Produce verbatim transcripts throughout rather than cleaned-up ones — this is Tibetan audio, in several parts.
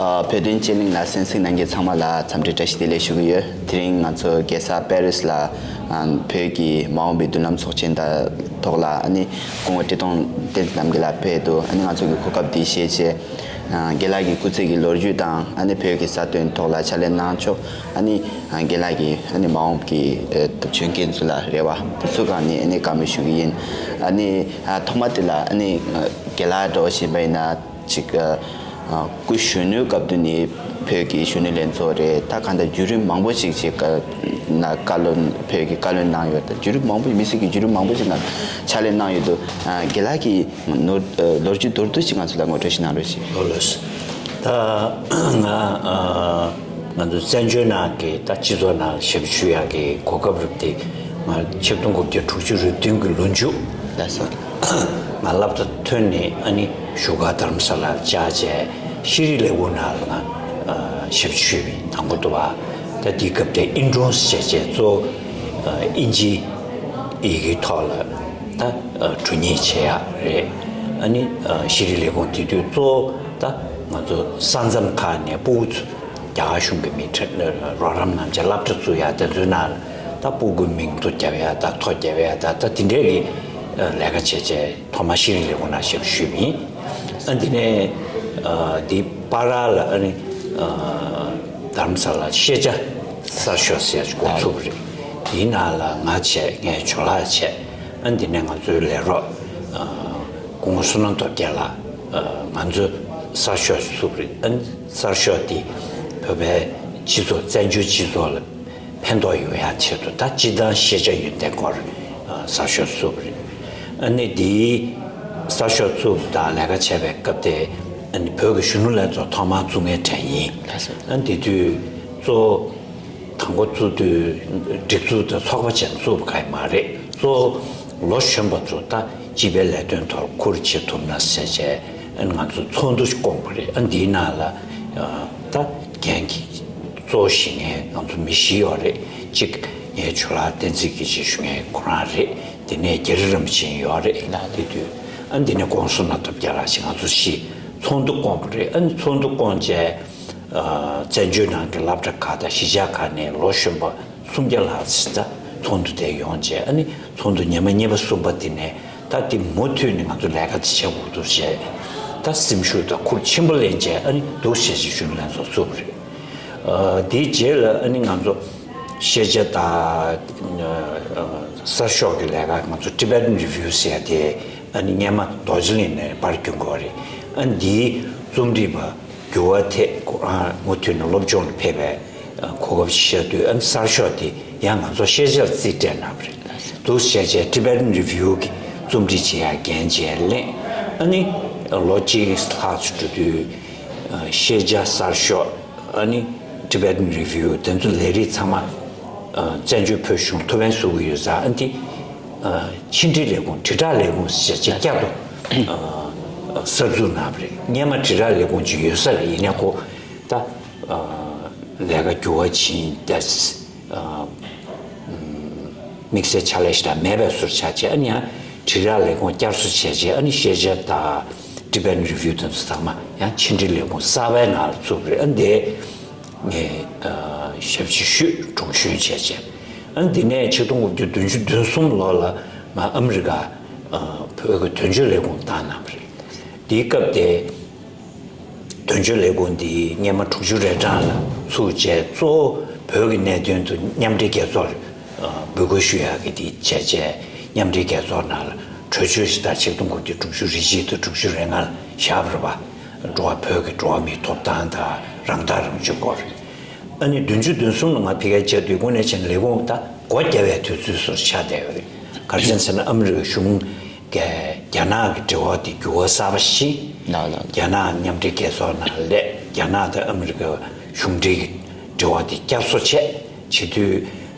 ཨ། བོད་དོན་དཔྱད་གླེང་ལ་གསན་གཟིགས་གནང་མཁན་ཚང་མ་ལ་འཚམས་འདྲི་བཀྲ་ཤིས་བདེ་ལེགས་ཞུ་གི་ཡོད། དེ་རིང་ང་ཚོ་རྒྱལ་ས་པེ་རིས་ལ། ཨ། བོད་ཀྱི་མ་འོངས་པའི་མདུན་ལམ་ཚོགས་ཆེན་དང་ཐོག་ལ། ཨ་ནི་སྐུ་ངོ་བཀྲས་མཐོང་བསྟན་འཛིན་རྣམ་རྒྱལ་ལགས་ཕེབས་འདུག་ཨ་ནི་ང་ཚོ་གི་གོ་སྐབས་འདི་བཞེས་བྱས། ཨ། རྒན་ལགས་ཀྱི་སྐུ་ཚེ་གི་ལོ་རྒྱུས་དང་། ཨ་ནི་བོད་ཀྱི་ས་དོན་ཐོག་ལ་ཕྱག་ལས་གནང་ཕྱོགས། ཨ་ནི། ཨ། རྒན་ལགས་ཀྱི། ཨ་ནི་མ་འོངས་ཀྱི། ཨ། འབད་བརྩོན་མཁན་ཚོ་ལ་རེ་བ་དེ་ཚོ་སྒང་ནས། ཨ་ནི་བཀའ་མོལ་ཞུ་གི་ཡིན། ཨ་ནི། ཨ། ཐོག་མ་དེ་ལ། ཨ་ནི་རྒན་ལགས་འདྲ་བོ་ཞིག་ཡིན་པ་ཡིན་ན། ཅིག་ཨ། སྐུ་གཞོན་ནུའི་སྐབས་དུ་ནས་བོད་ཀྱི་གཞོན་ནུ་ལྷན་ཚོགས་རེད། ད་གང་ལྟར་བརྒྱུད་རིམ་མང་པོ་ཞིག་ཅིག་ན་བཀའ་བློན། བོད་ཀྱི་བཀའ་བློན་གནང་ཡོད། ད་བརྒྱུད་རིམ་མང་པོ། མི་སེར་གྱི་བརྒྱུད་རིམ་མང་པོ་ཞིག་ནང་ཕྱག་ལས་གནང་ཡོད་འདུག་ཨ། རྒན་ལགས་ཀྱི་ནོར། ཨ། ལོ་རྒྱུས་མདོར་བསྡུས་ཤིག་ང་ཚོ་ལ་ངོ་སྤྲོད་ཞིག་གནང་རོགས་ཞུ། ལགས་ལགས། ད་ང་། ཨ། ང་ཚོ་བཙན་བྱོལ་ནང་གི། ད་སྤྱི་ཚོགས་ནང་ཞབས་ཞུ་ཡག་གི་གོ་སྐབས་རག་པ་དེ་ང་ཆིག་སྟོང་དགུ་བརྒྱ་དྲུག་ཅུ་རེ་བདུན་གྱི་ལོ་མཇུག་ལ། ལགས་སོ། ང་སློབ་གྲྭ་ཐོན་ནས། ཨ་ནི་བཞུགས་སྒར་རྡ་རམ་ས་ལར་བཅར་བྱས། ཤེས་རིག་ལས་ཁུངས་ནང་ལ་ང་ཞབས་ཞུ་བྱས་པ་དང་པོ་འདུག་པ། ད་དེའི་སྐབས་དེ་ཨིན་ཀྲུང་ཟེར་བྱས་གཙོ་བོ་ཨིན་ཇིའི་ཡི་གེའི་ཐོག་ལ་ད་འགྲོ་སྙན་བྱེད་ཡག་རེད། ཨ་ནི་ཤེས་རིག་ལས་ཁུངས་དེ་དུས་གཙོ་བོ་ད་ང་ཚོ་ས་མཚམས་ཁག་ནས་ཕྲུ་གུ་ཚོ། རྒྱ་གར་གཞུང་གི་མི་ཁྲིད་རོགས་རམ་གནང་བྱས་སློབ་གྲྭ་བཙུགས་ཡག་དེ་ཚོའི་ནང་ལ་ད་ཕྲུ་གུའི་མིང་ཐོ་རྒྱབ་ཡག་དང་། ཐོ་རྒྱབ་ཡག་དང་། ད་དེ་འདྲའི་གི་ལས་ཀ་བྱས་བྱས། ཐོག་མར་ཤེས་རིག་ལས་ཁུངས་ནང་ཞབས་ཞུ་བྱས་པ་ཡིན། ཨ། དེ་ནས། ཨ། དེའི་བར་ལ། ཨ་ནི། ཨ། རྡ་རམ་ས་ལར་ཤེས་བྱ་གསར་ཤོག་ཟེར་ཡག་འགོ་ཚུགས་པ་རེད། དེའི་ནང་ལ་ང་བྱས། ངའི་ཇོ་ལགས་བྱས། ཨ། དེ་ནས་ང་ཚོའི་ལས་རོགས། ཨ། སྐུ་ངོ་བསོད་ནམས་སྟོབས་རྒྱལ་ལགས། ཨ། ང་ཚོས་གསར་ཤོག་བཙུགས་པ་རེད། ཨ། གསར་ཤོག་དེ་བོད་པའི་སྤྱི་ཚོགས། བཙན་བྱོལ་སྤྱི་ཚོགས་ལ་ཕན་ཐོགས་ཡོང་ཡག་ཆེད་དུ། ད་སྤྱིར་བཏང་ཤེས་བྱ་ཡོན་ཏན་སྐོར། ཨ། གསར་ཤོག་བཙུགས་པ་རེད། ཨ་ནི་དེའི་གསར་ཤོག་བཙུགས་དང་ལས་ཀ་བྱས་པའི་སྐབས་དེ། ཨ་ནི་བོད་ཀྱི་གཞོན་ནུ་ལྷན་ཚོགས་ཐོག་མར་བཙུགས་མཁན་དེ་ཡིན། ལགས་སོ། ཨ། དེ་དུས་གཙོ་བོ་དང་པོ་བཙུགས་དུས་སྒྲིག་འཛུགས་དང་ཚོགས་པ་བྱས་བཙུགས་པ་གང་ཡང་མ་རེད། གཙོ་བོ་ལོ་གཞོན་པ་ཚོ། ད་སྤྱི་པའི་ལས་དོན་ཐོག་ཁུར་བྱེད་ཐུབ་ན་ཟེར་བྱས། ཨ། ང་ཚོ་ཚོགས་འདུ་ཞིག་བསྐོངས་པ་རེད། ཨ། འདིའི་ནང་ལ། ཨ། ད་འགན་གྱི་གཙོ་བོ་བཞེས་མཁན་ང་ཚོ་མི་བཞི་ཡོད་རེད། གཅིག་ངའི་ཇོ་ལགས་བསྟན་འཛིན་དགེ་ཆེ་ཞུ་མཁན་ཁོ་རང་རེད། དེ་ནས་རྒྱ་རི་རིན་པོ་ཆེ་ཡོད་རེད། ལགས། དེ་དུས། ཨ། འདི་ནས་སྐུ་ངོ་བསོད་ནམས་སྟོབས་རྒྱལ་ལགས་བྱས། ང་ཚོ་བཞི་ཚོགས་འདུ་བསྐོངས་པ་རེད། ཨ་ནི་ཚོགས་འདུ་བསྐོངས་བྱས། ཨ། བཙན་བྱོལ་ནང་གི་སློབ་གྲྭ་ཁག་དང་གཞིས་ཆགས་ཁག་ནས་ལོ་གཞོན་པ་སུམ་བརྒྱ་ལྷག་ཙམ་ད་ཚོགས་འདུ་དེར་ཡོང་བྱས། ཨ་ནི་ཚོགས་འདུ་ཉི་མ་གཉིས་པ་གསུམ་པ་དེ་ནས། ད་དེ་མུ་མཐུད་ནས་ང་ཚོ་ལས་ཀ་དེ་བྱེད་དགོས་འདུག་བྱས། ད་སེམས་ཤུགས་དང་ཁུར་ཆེན་པོ་ལེན་བྱས། ཨ་ནི་འདུག་བྱས་བྱས་གཞོན་ནུ་ལྷན་ཚོགས་བཙུགས་པ་རེད། ཨ། དེའི་རྗེས་ལ། ཨ་ནི་ང་ཚོ་ཤེས་བྱ་དང་། ཨ། གསར་ཤོག་གི་ལས་ཀ། ང་ཚོ་Tibetan Review ཟེར་ཡག་དེ། ཨ་ནི་སྔོན་མ་རྡོ་རྗེ་གླིང་ནས་པར་བསྐྱོན་དགོས་རེད། ཨ། འདིའི་རྩོམ་སྒྲིག་པ་འགྱུར་བ་ཐེབས། ཁོ་རང་མུ་མཐུད་ནས་སློབ་སྦྱོང་ལ་ཕེབས་པའི་གོ་སྐབས་ཤིག་ཤར་དུས། ཨ་ནི་གསར་ཤོག་དེ་ཡང་ང་ཚོ་ཤེས་བྱ་ལ་རྩིས་སྤྲད་གནང་བ་རེད། འདུག་བྱས་བྱས་Tibetan Review གི་རྩོམ་སྒྲིག་བྱེད་ཡག་འགན་བྱས་ལེན། ཨ་ནི་ལོ་གཅིག་ལྷག་ཙམ་འགྲོ་དུས། ཨ། ཤེས་བྱ་གསར་ཤོག་ཨ་ནི་Tibetan Review དེ་ཚོ་ལས་རིགས་ཚང་མ། ཨ། བཙན་བྱོལ་བོད་གཞུང་ཐུགས་ཕན་གསོས་ཀྱི་ཡོད་ཙང་། ཨ། འདི། ཨ། ཕྱི་འབྲེལ་ལས་ཁུངས། དྲིལ་བསྒྲགས་ལས་ཁུངས་ཟེར་བྱས་བསྐྱར་དུ། ཨ། གསར་འཛུགས་གནང་བ་རེད། སྔོན་མ་དྲིལ་བསྒྲགས་ལས་ཁུངས་ཅིག་ཡོད་ས་རེད། ཡིན་ནའི་ཁོ་ད། ཨ། ལས་ཀ་འགྱུར་བ་ཕྱིན་ཏེ། ཨ། དམིགས་བསལ་ཕྱག་ལས་ཞེ་དྲག་མེད་པའི་བཟོ་འདྲ་ཆགས་བྱས། ཨ་ནི་ཡང་དྲིལ་བསྒྲགས་ལས་ཁུངས་བསྐྱར་གསོ་བྱས་བྱས། ཨ་ནི་ཤེས་བྱ་དང་Tibetan Review དེ་ཚོ་ཚང་མ་ཡང་ཕྱི་འབྲེལ་ལས་ཁུངས་གསར་པའི་ནང་ལ་བཙུགས་པ་རེད། ཨ། འདི་ངས། ཨ། ཞབས་ཕྱི་ཞུས། དྲུང་གཞོན་བྱས་བྱས། ཨ། འདི་ནས་ཆིག་སྟོང་དགུ་བརྒྱ་བདུན་ཅུ་དོན་གསུམ་ལོ་ལ་ང་ཨ་མི་རི་ཀ། ཨ། བོད་ཀྱི་དོན་གཅོད་ལས་ཁུངས་བཏང་གནང་བ་རེད། དེའི་སྐབས་དེ། དོན་གཅོད་ལས་ཁུངས་འདི་སྔོན་མ་དྲུག་ཅུ་རེ་གྲངས་ལ་ཚུགས་བྱས། གཙོ་བོ་བོད་ཀྱི་གནད་དོན་དུ་མཉམ་འབྲེལ་རྒྱལ་ཚོགས་ལ། ཨ། འབོད་སྐུལ་ཞུ་ཡག་གི་དེ་བྱས་བྱས། མཉམ་འབྲེལ་རྒྱལ་ཚོགས་ནང་ལ་གྲོས་ཆོད་ཞིག་ད་ཆིག་སྟོང་དགུ་བརྒྱ་དྲུག་ཅུ་རེ་གཅིག་དང་དྲུག་ཅུ་རེ་ལྔ་ལ་བཞག་པ་རེད་པ། འགྲོ་བ། བོད་ཀྱི་འགྲོ་བ་མིའི་ཐོབ་ཐང་དང་རང་ཐག་རང་གཅོད་སྐོར། ཨ་ནི་བདུན་ཅུ་དོན་གསུམ་ལ་ང་ཕ་གིར་བཅར་དུས། དངོས་གནས་བྱས་ན་ལས་ཁུངས་ད་སྒོ་བརྒྱབ་པའི་དུས་ཚོད་བཟོ་འདྲ་ཆགས་བསྡད་ཡོད་རེད། ག་རེ་བྱས་ཟེར་ན། ཨ་མི་རི་ཀའི་གཞུང་གིས་རྒྱ་ནག་གི་འབྲེལ་བ་དེ་འགྱུར་བ་གསར་པ་ཕྱིན། ལགས་ལགས། རྒྱ་ནག་མཉམ་འབྲེལ་རྒྱལ་ཚོགས་ནང་སླེབས། རྒྱ་ནག་དང་ཨ་མི་རི་ཀའི་གཞུང་འབྲེལ་གྱི་འབྲེལ་བ་དེ་བསྐྱར་གསོ་བྱས། བྱེད་དུས།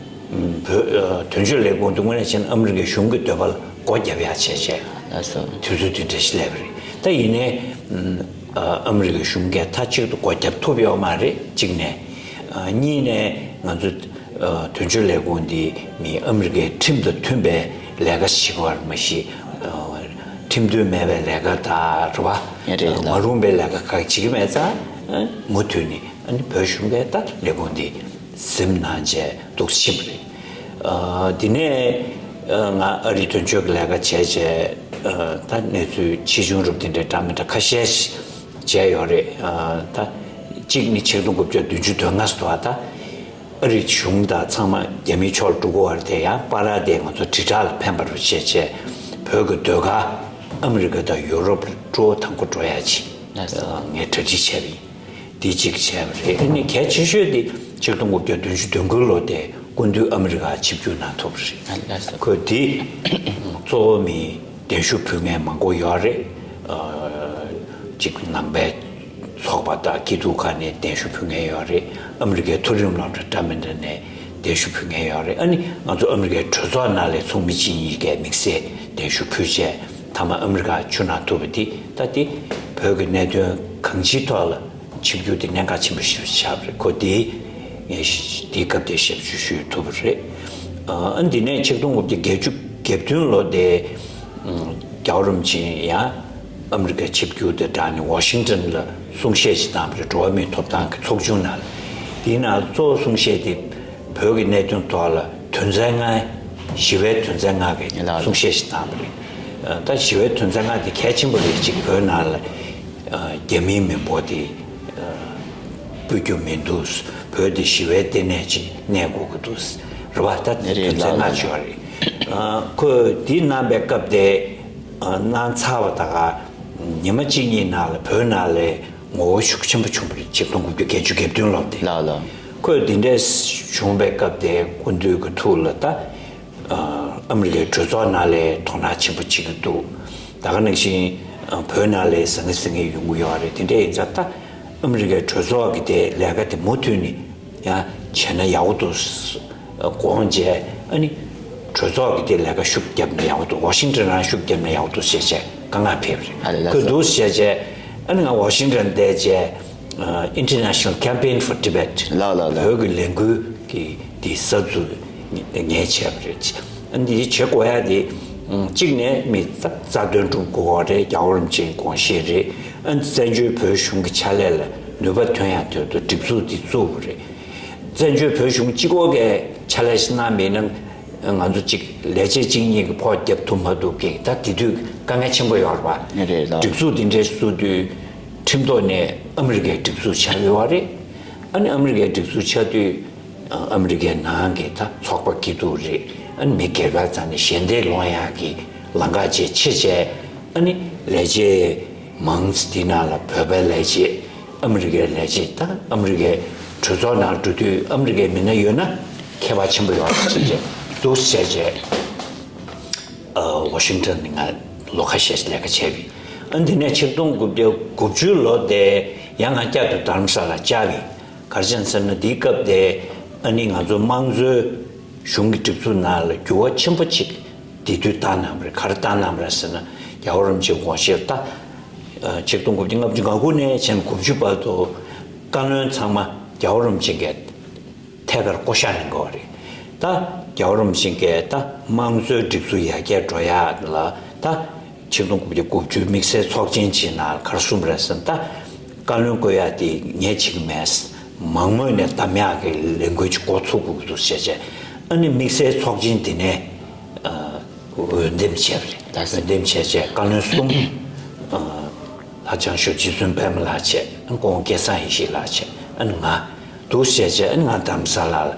ཨམ། བོད། ཨ། དོན་གཅོད་ལས་ཁུངས་དེ་དངོས་གནས་བྱས་ན་ཨ་མི་རི་ཀའི་གཞུང་གི་འདོད་པ་ལ་སྒོ་བརྒྱབ་ཡག་བྱས་བྱས། ལགས་སོ། དུས་ཚོད་དེ་འདྲ་ཞིག་སླེབས་པ་རེད། ད་ཡིན་ནའི། ཨམ། ཨ། ཨ་མི་རི་ཀའི་གཞུང་གིས་མཐའ་གཅིག་ཏུ་སྒོ་བརྒྱབ་ཐུབ་ཡོད་མ་རེད། གཅིག་ནས། ཨ། གཉིས་ནས་ང་ཚོ། ཨ། དོན་གཅོད་ལས་ཁུངས་འདི་མི་ཨ་མི་རི་ཀའི་ཁྲིམས་དང་མཐུན་པའི་ལས་ཀ་བྱེད་དགོས་པ་མ་གཞི། ཨ། ཁྲིམས་མཐུན་མེད་པའི་ལས་ཀ་དང་། རེད་པ། རེད་ལགས། མ་རུངས་པའི་ལས་ཀ་ཁག་བྱེད་ཀྱི་མེད་ཙང་། མུ་མཐུད་ནས་ཨ་ནི་བོད་གཞུང་གིས་ད་ལས་ཁུངས་འདི་ཟིན་གནང་བྱས་འདུག་ཕྱིན་པ་རེད། ཨ། དེ་ནས་ཨ་ང་ཨ་རིའི་དོན་གཅོད་ཀྱི་ལས་ཀ་བྱས་བྱས། ཨ། ད་གནས་ཚུལ་ཆེ་ཆུང་རབ་དེ་འདྲའི་འདྲ་མི་འདྲ་ཁ་ཤས་ཤིག་བྱས་ཡོད་རེད། ཨ། ད་གཅིག་ནི་ཆིག་སྟོང་དགུ་བརྒྱ་བདུན་ཅུ་དོན་ལྔ་ཙམ་དུ་བ་ད་ཨ་རིའི་གཞུང་དང་ཚང་མ་རྒྱ་མིའི་ཕྱོགས་ལ་འགྲོ་དགོས་པ་རེད་དེ། ཡང་པར་ར་དེ་ང་ཚོ་དྲིལ་བསྒྲགས་ལ་ཕན་པ་རུ་བྱས་བྱས། བོད་ཀྱི་ཟློས་གར་ཨ་མི་རི་ཀ་དང་ཡུ་རོབ་ལ་སྤྲོ་བོ་དང་པོ་འགྲོ་ཡ་ཅིག་ལགས་སོ། ངས་གྲ་སྒྲིག་བྱས་པ་ཡིན། འདི་གཅིག་བྱས་པ་རེད། ཨ་ནི་གལ་ཆེ་ཤོས་དེ་ཆིག་སྟོང་དགུ་བརྒྱ་བདུན་ཅུ་དོན་དགུའི་ལོ་དེ་སྐུ་མདུན་ཨ་མི་རི་ཀར་ཆིབས་བསྒྱུར་གནང་ཐུབ་པ་རེད། ལགས་སོ། ཁོས་དེ་གཙོ་བོ་མི་གདན་ཞུ་ཕུལ་མཁན་མང་པོ་ཡོད་རེད། ཨ། གཅིག་ནང་པའི་ཚོགས་པ་དང་སྐྱིད་སྡུག་ཁག་ནས་གདན་ཞུ་ཕུལ་མཁན་ཡོད་རེད། ཨ་མི་རི་ཀའི་མཐོ་རིམ་སློབ་གྲྭ་འདྲ་མི་འདྲ་ནས་གདན་ཞུ་ཕུལ་མཁན་ཡོད་རེད། ཨ་ནི་ང་ཚོ་ཨ་མི་རི་ཀའི་གྲོས་ཚོགས་ནང་ལ་ཚོགས་མི་གཅིག་གཉིས་ཀས་དམིགས་བསལ་གདན་ཞུ་ཕུལ་བྱས་མཐའ་མ་ཨ་མི་རི་ཀར་ཆིབས་གནང་ཐུབ་པ་དེ། ད་དེ་བོད་ཀྱི་གནད་དོན་གང་ཅིའི་ཐོག་ལ་ཆིབས་བསྒྱུར་དེ་གནད་འགག་ཆེན་པོ་ཞིག་ཆགས་པ་རེད། ཁོ་དེ་ངས་དེའི་སྐབས་དེ་ཞབས་ཞུ་ཞུ་ཐུབ་པ་རེད། ཨ། འདི་ནས་ཆིག་སྟོང་དགུ་བརྒྱ་བརྒྱད་ཅུ་གྱ་བདུན་ལོ་དེ། ཨ། རྒྱལ་བ་རིན་པོ་ཆེ་ཡང་ཨ་མི་རི་ཀའི་ཆིབས་བསྒྱུར་དང་སྦྲགས་ནས་ཝ་ཤིང་ཏོན་ལ་གསུང་བཤད་ཅིག་བཏང་བ་རེད། འགྲོ་བ་མིའི་ཐོབ་ཐང་གི་ཚོགས་ཆུང་ནང་ལ། དེའི་ནང་ལ་གཙོ་བོ་གསུང་བཤད་དེ་བོད་ཀྱི་གནད་དོན་ཐོག་ལ་དོན་ཚན་ལྔ། ཞི་བའི་དོན་ཚན་ལྔ་གི་ལགས། གསུང་བཤད་ཅིག་བཏང་བ་རེད། ཨ། ད་ཞི་བའི་དོན་ཚན་ལྔ་དེ་གལ་ཆེན་པོ་རེད། གཅིག་བོད་ནང་ལ། ཨ། རྒྱ་མིའི་མི་འབོར་དེ། ཨ། སྤུ་རྒྱུ་མི་འདུག་བོད་དེ་ཞི་བའི་ལྟེ་གནས་ཅིག་གནས་དགོས་ཀྱི་འདུག་རེད་པ། ད་རེད། དོན་ཚན་ལགས། ལྔ་ཅིག་ཡོད་རེད། ཨ། ཁོས་དེ་གནང་པའི་སྐབས་དེ། ཨ། གནང་ཚར་བ་ད་ག་ཉི་མ་གཅིག་གཉིས་ནང་ལ་བོད་ནང་ལ་ངོ་བོ་ཤུགས་ཆེན་པོ་བྱུང་བ་རེད། ཆིག་སྟོང་དགུ་བརྒྱ་བརྒྱད་ཅུ་གྱ་བདུན་ལོ་དེ། ལགས་ལགས། ཁོས་དེ་འདྲས་བྱུང་བའི་སྐབས་དེ་སྐུ་མདུན་གྱི་ཐུགས་ལ་ད། ཨ། ཨ་མི་རི་ཀའི་གྲོས་ཚོགས་ནང་ལ་དོ་སྣང་ཆེན་པོ་བྱེད་ཀྱི་འདུག་ད་ག་ནང་བཞིན། ཨ། བོད་ནང་ལ་ཟང་ངེ་ཟིང་ངེ་ཡོང་གི་ཡོད་རེད། དེ་འདྲ་ཡིན་ཙང་ད་ཨ་མི་རི་ཀའི་གྲོས་ཚོགས་ཀྱི་དེ་ལས་ཀ་དེ་མུ་མཐུད་ནས་ཡང་བྱས་ན་ཡག་པོ་འདུག་དགོངས་བྱས། ཨ་ནི་གྲོས་ཚོགས་ཀྱི་དེ་ལས་ཀ་ཤུགས་བརྒྱབ་ན་ཡག་པོ་འདུག་ཝ་ཤིང་ཏོན་རང་ཤུགས་བརྒྱབ་ན་ཡག་པོ་འདུག་ཟེར་བྱས་བཀའ་མངགས་ཕེབས་རེད། ཨ་ལས། ལགས་སོ། ཁོས་འདུག་ཟེར་བྱས། ཨ་ནི་ང་ཝ་ཤིང་ཏོན་བསྡད་བྱས། ཨ། International Campaign for Tibet། ལགས་ལགས་ལགས། བོད་ཀྱི་ལས་འགུལ་གྱི་དེ་གསར་འཛུགས་ངས་བྱས་པ་རེད། ཨ། འདི་བྱེད་དགོས་ཡ་དེ། ཨ། གཅིག་ནས་མི་རྩ་རྩ་དོན་སྒྲུབ་དགོས་པ་རེད། རྒྱལ་བ་རིན་པོ་ཆེའི་དགོངས་བཞེད་རེད། ཨ། བཙན་བྱོལ་བོད་གཞུང་གི་ཕྱག་ལས་ལ་ནུས་པ་ཐོན་ཡ་དོན་དུ་སྒྲིག་འཛུགས་འདི་བཙུགས་པ་རེད། བཙན་བྱོལ་བོད་གཞུང་གཅིག་པོ་གིས་ཕྱག་ལས་ཤིག་གནང་མེད་ན། ང་ཚོ་གཅིག་ལས་བྱེད་གཅིག་གཉིས་ཀྱིས་ཕོགས་བརྒྱབ་ཐུབ་མ་ཐུབ་ཀྱི་ད་དེ་དུས་དཀའ་ངལ་ཆེན་པོ་ཡོད་རེད་པ། རེད་ལགས། སྒྲིག་འཛུགས་འདི་འདྲའི་བཙུགས་དུས་ཁྲིམས་ཐོག་ནས་ཨ་མི་རི་ཀའི་སྒྲིག་འཛུགས་ཆགས་ཡོད་པ་རེད། ཨ་ནི་ཨ་མི་རི་ཀའི་སྒྲིག་འཛུགས་ཆགས་དུས་ཨ་མི་རི་ཀའི་ནང་གི་ད་ཚོགས་པ་སྐྱིད་སྡུག་རེད། ཨ་ནི་མི་སྒེར་པ་ཚང་ནས་ཞལ་འདེབས་སློང་ཡག་གི་ལམ་ཁ་བཅས་ཕྱེ་བྱས། ཨ་ནི་ལས་བྱེད་མང་ཙམ་དེ་ནང་ལ་བོད་པའི་ལས་བྱེད། ཨ་མི་རི་ཀའི་ལས་བྱེད་དང་ཨ་མི་རི་ཀའི་གྲོས་ཚོགས་ནང་འགྲོ་དུས་ཨ་མི་རི་ཀའི་མི་སྣ་ཡོད་ན་ཁྱད་པར་ཆེན་པོ་ཡོད་རེད་ཟེར་བྱས་འདུག་ཟེར་བྱས། ཨ། ཝ་ཤིང་ཏོན་ནས་ང་ལོ་ཁ་ཤས་ལས་ཀ་བྱས་པ་ཡིན། ཨ། འདི་ནས་ཆིག་སྟོང་དགུ་བརྒྱ་དགུ་བཅུ་ལོ་དེ་ཡང་ང་བསྐྱར་དུ་རྡ་རམ་ས་ལར་བཅར་བ་ཡིན། ག་རེ་བྱས་ཟེར་ན་འདིའི་སྐབས་དེ་ཨ་ནི་ང་ཚོ་དམངས་གཙོའི་གཞུང་གི་སྒྲིག་འཛུགས་ནང་ལ་འགྱུར་བ་ཆེན་པོ་ཅིག་དེ་དུས་བཏང་གནང་བ་རེད། ག་རེ་བཏང་གནང་བ་རེད་ཟེར་ན། རྒྱལ་བ་རིན་པོ་ཆེའི་དགོངས་བཞེད་ད། ཨ། ཆིག་སྟོང་དགུ་བརྒྱ་ལྔ་བཅུ་ང་དགུ་ནས་བྱས་ནས་དགུ་བཅུ་བར་དུ་བཀའ་བློན་ཚང་མ་རྒྱལ་བ་རིན་པོ་ཆེ་གིས་ཐད་ཀར་བསྐོ་བཞག་གནང་དགོས་པ་རེད། ད་རྒྱལ་བ་རིན་པོ་ཆེ་གིས་ད་དམངས་གཙོའི་སྒྲིག་འཛུགས་ཡར་རྒྱས་འགྲོ་ཡག་ལ་ད་ཆིག་སྟོང་དགུ་བརྒྱ་དགུ་བཅུ་དམིགས་བསལ་ཚོགས་ཆེན་ཅིག་ནང་ག་རེ་གསུངས་པ་རེད་ཟེར་ན། ད་བཀའ་བློན་བསྐོ་ཡག་དེ་ངས་བྱེད་ཀྱི་མེད། མང་མོས་ནས་བདམས་ཡག་གི་ལས་འགུལ་ཅིག་འགོ་ཚུགས་དགོས་ཀྱི་འདུག་ཟེར་བྱས། ཨ་ནི་དམིགས་བསལ་ཚོགས་ཆེན་དེ་ནས། ཨ། འོས་འདེམས་བྱས་པ་རེད། འོས་འདེམས་བྱས་བྱས་བཀའ་བློན་གསུམ། ཨ། ལྷ་ལྕམ་ཞོ་རྗེ་བཙུན་པད་མ་ལགས་བྱས། ཁོང་སྐལ་བཟང་ཡེ་ཤེས་ལགས་བྱས། ཨ་ནི་ང་འདུག་བྱས་བྱས། ཨ་ནི་ང་རྡ་རམ་ས་ལ་ལ་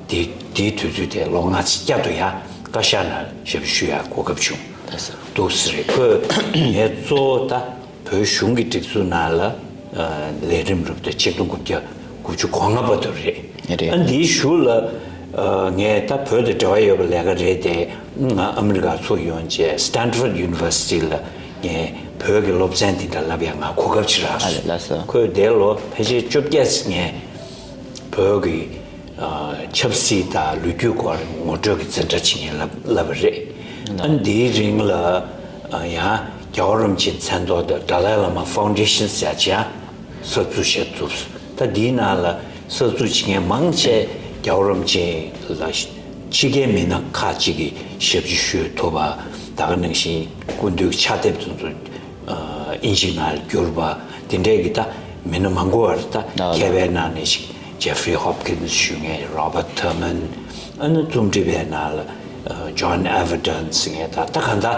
དེ་དེའི་དུས་ཚོད་དེ་ལོ་ལྔ་ཙམ་བསྐྱར་དུ་ཡང་བཀའ་ཤག་ནང་ཞབས་ཞུ་ཞུ་ཡག་གོ་སྐབས་བྱུང་། འདུག་ཟེར་རེད། ཁོས་ངས་གཙོ་བོ་ད་བོད་གཞུང་གི་སྒྲིག་འཛུགས་ནང་ལ། ཨ། ལས་རིམ་རུབ་ཏུ་ཆིག་སྟོང་དགུ་བརྒྱ་དགུ་བཅུ་གོ་ལྔ་བར་དུ་རེད། རེད། ཨ། འདིའི་གཞུག་ལ། ཨ། ངས་ད་བོད་དང་འབྲེལ་བ་ཡོད་པའི་ལས་ཀ་རེད་དེ། ང་ཨ་མི་རི་ཀར་ཚུར་ཡོང་བྱས་Stanford University ལ་ངས་བོད་ཀྱི་སློབ་ཚན་འདི་འདྲ་བསླབ་ཡག་ང་གོ་སྐབས་ཅིག་རག་སོང་། ཨ་ལས། ལགས་སོ། ཁོས་དེ་ལོ་ཕལ་ཆེར་བཅོ་བརྒྱད་ཙམ་ངས་བོད་ཀྱི། ཨ། ཆབ་སྲིད་དང་ལོ་རྒྱུས་སྐོར་ངོ་སྤྲོད་ཀྱི་འཛིན་གྲྭ་ཅིག་ངས་བསླབ་བསླབ་པ་རེད། ཨ། འདིའི་རིང་ལ། ཨ། ཡང་རྒྱལ་བ་རིན་པོ་ཆེའི་མཚན་ཐོག་ཏུ་Dalai Lama Foundation ཟེར་ཡག་ཅིག་ཡང་གསར་འཛུགས་བྱས་ཐུབ་སོང་། ད་འདིའི་ནང་ལ་གསར་འཛུགས་བྱེད་མཁན་མང་ཆེ་རྒྱལ་བ་རིན་པོ་ཆེ་ལ་ཕྱི་རྒྱལ་མི་སྣ་ཁག་ཅིག་གིས་ཞབས་ཕྱི་ཞུ་ཐུབ་པ། ད་ག་ནང་བཞིན་སྐུ་མདུན་གྱི་ཕྱག་དེབ་དེ་ཚོ། ཨ། ཨིན་ཇི་ནང་ལ་བསྒྱུར་བ། དེ་འདྲའི་གི་ད་ མི་སྣ་མང་པོ་བར་ད་ལགས་ལགས། མཁས་པའི་ནང་ནས་ཤིག་ཇེ་ཧྥི་རི་ཧོབ་ཀིན་ཞུ་མཁན། རོ་བར་ཐར་མན། ཨ་ནི་རྩོམ་སྒྲིག་པའི་ནང་ལ་ཇོན་ཨེ་ཝར་ཌན་ཟེར་མཁན། ད་ད་གང་ལྟར་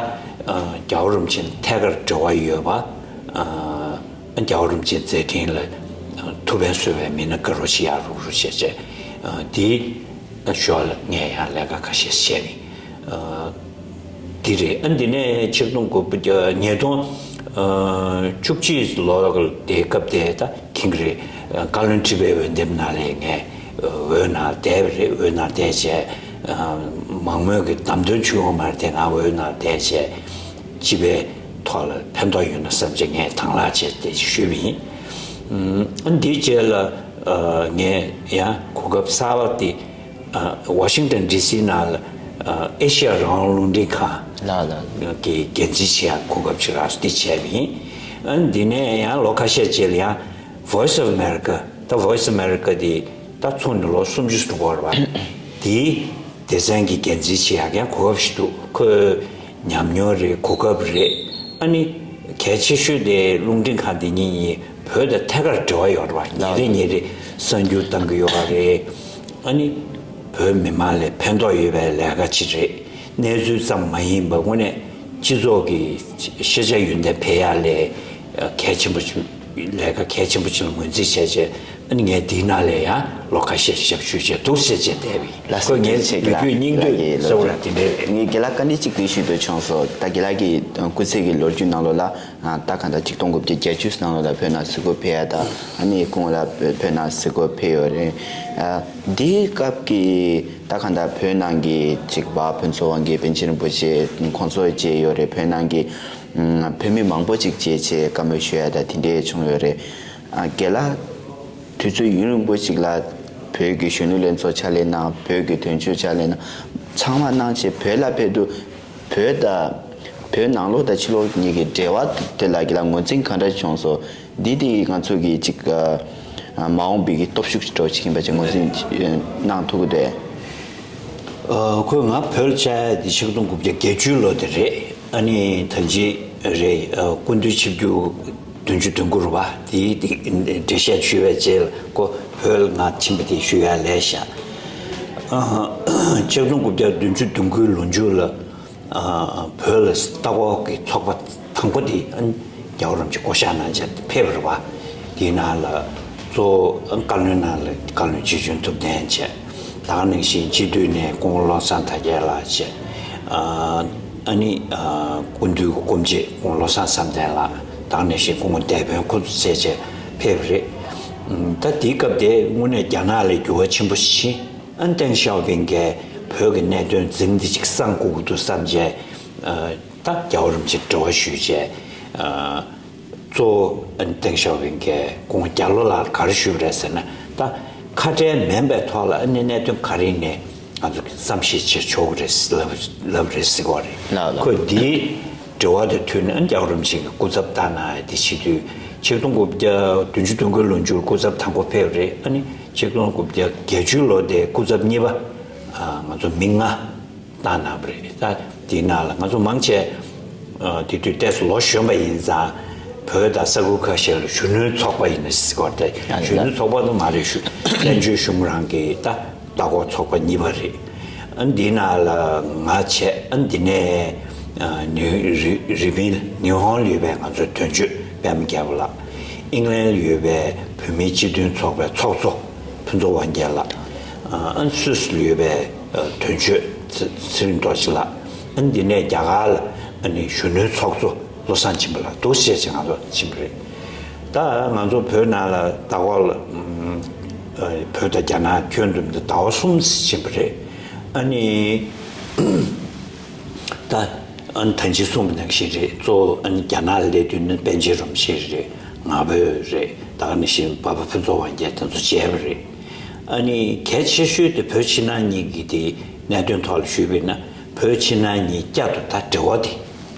རྒྱལ་བ་རིན་པོ་ཆེ་ཐད་ཀར་འབྲེལ་བ་ཡོད་པ། རྒྱལ་བ་རིན་པོ་ཆེའི་མཛད་འཕྲིན་ལ་ཐུགས་ཕན་གསོས་པའི་མི་སྣ་དགའ་རབ་ཤིག་ཡག་རུག་རུག་བྱས་བྱས། དེའི་ཞོར་ལ་ངས་ཡང་ལས་ཀ་ཁ་ཤས་བྱས་ནས། འདི་རེད། ཨ་འདི་ནས་ཆིག་སྟོང་དགུ་བརྒྱ་ཉིས་སྟོང་བཅུ་གཅིག་ལོ་དེའི་སྐབས་དེ་ད་ཁིང་རེད། བཀའ་བློན་ཁྲི་པའི་འོས་འདེམས་ནང་ལ་ངས་འོས་ནང་བསྡད་པ་རེད། འོས་ནང་བསྡད་བྱས། མང་མོས་ཀྱི་བདམས་ཐོན་བྱུང་ཡོད་མ་རེད་དེ། ང་འོས་ནང་བསྡད་བྱས། སྤྱི་པའི་ཐོག་ལ་ཕན་ཐོགས་ཡོད་ན་བསམ་བྱས་ངས་དང་བླངས་བྱས་ཏེ་ཞུས་པ་ཡིན། ཨ་འདིའི་རྗེས་ལ་ངས་ཡང་གོ་སྐབས་གསར་པ་དེ། ཨ་ཝ་ཤིང་ཊོན་ཌི་སི་ནང་ལ་ཨ་ཨེ་ཤི་ཡ་རང་དབང་རླུང་འཕྲིན་ཁང་ལགས་ལགས། གི་འགན་འཛིན་བྱེད་ཡག་གོ་སྐབས་ཅིག་རག་སོང་། འདི་བྱས་པ་ཡིན། ཨ་འདི་ནས་ཡང་ལོ་ཁ་ཤས་རྗེས་ལ་ཡང་Voice of America། ད་Voice of America་འདི་ད་ཚུགས་ནས་ལོ་སུམ་ཅུ་འགྲོ་གི་ཡོད་རེད་པ། དེའི་སྡེ་ཚན་གྱི་འགན་འཛིན་བྱེད་ཡག་ཡང་གོ་སྐབས་ཤིག་འདུག་ཁོས་ཉམས་མྱོང་རེད། གོ་སྐབས་རེད། ཨ་ནི་གལ་ཆེ་ཤོས་དེ་རླུང་འཕྲིན་ཁང་དེ་གཉིས་གཉིས་བོད་དང་ཐད་ཀར་འབྲེལ་བ་ཡོད་རེད་པ། ཉིན་རེ་ཉིན་རེ་གསར་འགྱུར་བཏང་གི་ཡོད་རེད། ཨ་ནི་བོད་མི་མང་ལ་ཕན་ཐོགས་ཡོད་པའི་ལས་ཀ་ཅིག་རེད། གནས་ཚུལ་ཙམ་མ་ཡིན་པར་དངོས་གནས་སྤྱི་ཚོགས་ཀྱི་ཤེས་བྱ་ཡོན་ཏན་འཕེལ་ཡག་ལ་གལ་ཆེན་པོ་ཅིག་ལས་ཀ་གལ་ཆེན་པོ་ཅིག་ལ་ངོས་འཛིན་བྱས་བྱས། ཨ་ནི་ངས་འདིའི་ནང་ལ་ཡང་ལོ་ཁ་ཤས་ཞབས་ཞུ་བྱས་འདུག་ཟེར་བྱས་བསྡད་པ་ཡིན། ལགས་སོ། ཁོས་ངའི་ལུས་རྒྱུད་སྙིང་བསྡུས་ཟེར་བ་ལ་དེ་འདྲ་རེད། ངས་རྒན་ལགས་བཀའ་འདྲི་གཅིག་དེ་ཞུ་འདོད་བྱུང་སོང་། ད་རྒན་ལགས་ཀྱི་སྐུ་ཚེ་གི་ལོ་རྒྱུས་ནང་ལོགས་ལ། ཨ་ད་གང་ལྟར་ཆིག་སྟོང་དགུ་བརྒྱ་བརྒྱད་ཅུ་ནང་ལོགས་ལ་བོད་ནང་གཟིགས་སྐོར་ཕེབས་ཡ་དང་། ཨ་ནི་ཁོང་ལ་བོད་ནང་གཟིགས་སྐོར་ཕེབས་ཡོད་རེད། ཨ་འདིའི་སྐབས་ཀྱི་ད་གང་ལྟར་བོད་ནང་གི་ཅིག་པ་ཕུན་ཚོགས་དབང་རྒྱལ་པཎ་ཆེན་རིན་པོ་ཆེ་ཁོང་ཚོ་མཇལ་ཡོད་རེད། བོད་ནང་གི་ཨ་བོད་མི་མང་པོ་ཅིག་མཇལ་བྱས་བཀའ་མོལ་ཞུ་ཡ་དང་དེ་འདྲས་བྱུང་ཡོད་རེད། ཨ་རྒན་ལགས་དུས་ཚོད་ཡུན་རིང་པོ་ཞིག་ལ་བོད་ཀྱི་གཞོན་ནུ་ལྷན་ཚོགས་ཕྱག་ལས་གནང་། བོད་ཀྱི་དོན་གཅོད་ཕྱག་ལས་གནང་། ཚང་མ་གནང་བྱས་བོད་ལ་ཕེབས་དུས་བོད་དང་བོད་ནང་ལོགས་དང་ཕྱི་ལོགས་གཉིས་ཀྱི་འབྲེལ་བ་དེ་ལ་རྒན་ལགས་ངོས་འཛིན་ག་འདྲ་བྱུང་སོང་། འདི་དེ་ང་ཚོ་གི་ཅིག་ཨ་མ་འོངས་པའི་གི་སྟོབས་ཤུགས་ཅིག་འདྲ་བོ་ཅིག་ཡིན་པ་ཅིག་ངོས་འཛིན་གནང་ཐུབ་ཀྱི་འདུག་ཨ་ཁོས་ང་བོད་ལ་བཅར་ཡ་དེ་ཆིག་སྟོང་དགུ་བརྒྱ་བརྒྱད་ཅུ་ལོ་དེ་རེད། ཨ་ནི་ད་ཅི་རེད། ཨ་སྐུ་མདུན་ཆིབས་བསྒྱུར་བདུན་ཅུ་དོན་དགུ་རེད་པ། དེའི་དེ་འགྲེལ་བཤད་ཞུས་པའི་རྗེས་ལ་ཁོ་བོད་ལ་ང་ཕྱིན་པ་དེ་ཞུ་ཡ་ལས་བཞག་ཨ་ཆིག་སྟོང་དགུ་བརྒྱ་བདུན་ཅུ་དོན་དགུའི་ལོ་མཇུག་ལ་ཨ་བོད་ལ་ལྟ་སྐོར་གྱི་ཚོགས་པ་དང་པོ་དེ་ཨ་རྒྱལ་བ་རིན་པོ་ཆེ་བསྐོ་བཞག་གནང་བྱས་ཕེབས་པ་རེད་པ། དེའི་ནང་ལ་གཙོ་བོ་བཀའ་བློན་ནང་ལ་བཀའ་བློན་ཆེ་བྱོན་ཐུབ་བསྟན་བྱས། ད་ག་ནང་བཞིན་སྤྱི་འཐུས་ནས་སྐུ་ངོ་བློ་བཟང་དར་རྒྱས་ལགས་བྱས། ཨ་ནི་ཨ་སྐུ་མདུན་སྐུ་མཆེད་སྐུ་ངོ་བློ་བཟང་བསམ་གཏན་ལགས། ད་ག་ནང་བཞིན་སྐུ་ངོ་འདས་དཔོན་ཁོ་ཚོ་བཅས་བྱས་ཕེབས་པ་རེད། ཨ་ད་དེའི་སྐབས་དེ་དངོས་གནས་རྒྱ་ནག་ལ་འགྱུར་བ་ཆེན་པོ་ཞིག་ཕྱིན། ཨ་ཏེང་ཞའོ་ཕིང་གིས་བོད་ཀྱི་གནད་དོན་འཛིང་འདི་ཅིག་སངས་དགོས་ཀྱི་འདུག་བསམ་བྱས། ཨ་ད་རྒྱལ་བ་རིན་པོ་ཆེ་འབྲེལ་བ་ཞུས་བྱས། ཨ་གཙོ་བོ་ཨ་ནི་ཏེང་ཞའོ་ཕིང་གིས་སྐུ་ངོ་རྒྱ་ལོ་ལགས་ལ་ག་རེ་ཞུས་པ་རེད་ཟེར་ན། ད་ཁ་བྲལ་མིན་པའི་ཐོག་ལ་ཨ་ནི་གནད་དོན་ག་རེ་ནས་ང་ཚོ་གིས་བསམ་ཤེས་བྱེད་ཆོག་གི་རེད་ལབ་ལབ་རེད་ཟེར་གོ་རེད། ལགས་ལགས། ཁོས་འདིའི་འབྲེལ་བ་དེ་མཐུད་ནས་ཨ་ནི་རྒྱལ་བ་རིན་པོ་ཆེ་གི་སྐུ་ཚབ་བཏང་གནང་ཡ་དེ་བྱེད་དུས་ཆིག་སྟོང་དགུ་བརྒྱ་བདུན་ཅུ་དོན་དགུའི་ལོ་མཇུག་སྐུ་ཚབ་དང་པོ་ཕེབས་རེད། ཨ་ནི་ཆིག་སྟོང་དགུ་བརྒྱ་བརྒྱད་ཅུ་ལོ་དེ་སྐུ་ཚབ་གཉིས་པ་ཨ་ང་ཚོ་མི་ལྔ་བཏང་གནང་བ་རེད། ད་དེའི་ནང་ལ་ང་ཚོ་མང་ཆེ་ཨ་དེ་དུས་ཏོག་ཙམ་ལོ་གཞོན་པ་ཡིན་ཙང་། བོད་དང་ས་ཁུལ་ཁ་ཤས་ལ་གཞོན་ནུའི་ཚོགས་པ་ཡིན་ན་ཟེར་གོ་རེད། ཨ་གཞོན་ནུའི་ཚོགས་པ་དུ་མ་རེད། ཞུ་བཙན་བྱོལ་གཞུང་རང་གི་ད་ལྟ་སྐོར་ཚོགས་པ་གཉིས་པ་རེད། ཨ་འདིའི་ནང་ལ་ང་བྱས། ཨ་འདི་ནས་ཨ་ནིའུ་རི་རི་པིན་ཉི་ཧོང་ལ་ཡོད་པའི་ང་ཚོའི་དོན་གཅོད་པད་མ་རྒྱལ་པོ་ལགས། ཨིང་ལན་ལ་ཡོད་པའི་བོད་མིའི་སྤྱི་མཐུན་ཚོགས་པའི་ཚོགས་གཙོ་ཕུན་ཚོགས་དབང་རྒྱལ་ལགས། ཨ་སུད་སི་ལ་ཡོད་པའི་ཨ་དོན་གཅོད་ཚེ་ཚེ་རིང་རྡོ་རྗེ་ལགས། ཨ་འདི་ནས་རྒྱ་གར་ལ་ཨ་ནི་གཞོན་ནུའི་ཚོགས་གཙོ་བློ་བཟང་སྦྱིན་པ་ལགས་འདུག་བཤད་བྱས་ང་ཚོ་ཕྱིན་པ་རེད། ད་ང་ཚོ་བོད་ནང་ལ་ལྟ་སྐོར་ལ་ཨ་བོད་དང་རྒྱ་ནག་ཁྱོན་བསྡོམས་ཏེ་ཟླ་བ་གསུམ་ཕྱིན་པ་རེད། ཨ་ནི་ད་ཨ་ནི་ད་ཅི་གསུངས་པ་ནང་བཞིན་རེད། གཙོ་བོ་ཨ་ནི་རྒྱ་ནག་ལ་སླེབས་དུས་ནི་པཎ་ཆེན་རིན་པོ་ཆེ་རེད། ང་ཕོད་རེད། ད་ག་ནང་བཞིན་འབའ་པ་ཕུན་ཚོགས་དབང་རྒྱལ་དེ་ཚོ་མཇལ་བ་རེད། ཨ་ནི་གལ་ཆེ་ཤོས་དེ་བོད་ཕྱི་ནང་གཉིས་ཀྱི་དེ་གནད་དོན་ཐོག་ལ་ཞུས་པ་ཡིན་ན། བོད་ཕྱི་ནང་གཉིས་བསྐྱར་དུ་ད་འབྲེལ་བ་དེ་